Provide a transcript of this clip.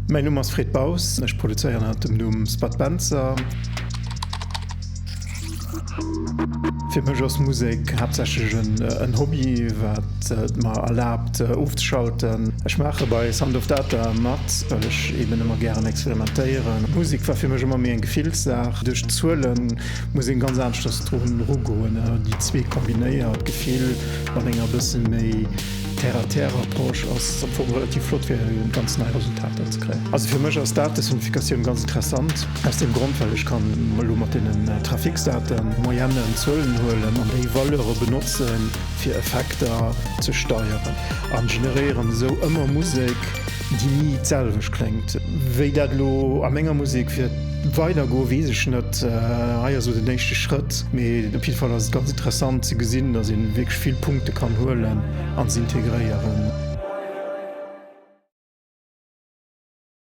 Mäin Numm ass Fred Baus, ech produzéieren ënnert dem Numm Spud Benzer. Fir mech ass Musek haaptsächlech en Hobby, wat et mer erlaabt ofzeschalten. Ech maache bei Sound of Data mat, well ech eben ëmmer gären experimentéieren. Musek war fir mech ëmmer méi eng Gefillssaach. Duerch d'Zuele muss een ganz aneschters drun erugoen. Déi zwee kombinéiert, Gefill mat enger bësse méi Terre à terre Approche ass am Fong relativ flott fir ganz nei Resultater ze kréien. Also fir mech ass d'Datesunifikatioun ganz interessant aus deem Grond well ech kann elo mat deenen Traficsdaten Moyennen, Zuelen huelen an déi Valeure benotzen fir Effekter ze steieren an generéieren esou ëmmer Musek déi ni d'selwecht kléngt. Wéi dat elo a menger Musek wäert weidergoen, weess ech net. Hei ass elo den éischte Schrëtt, mee op jidde Fall ass et ganz interessant ze gesinn, datt ee wierklech vill Punkte kann huelen an se integréieren.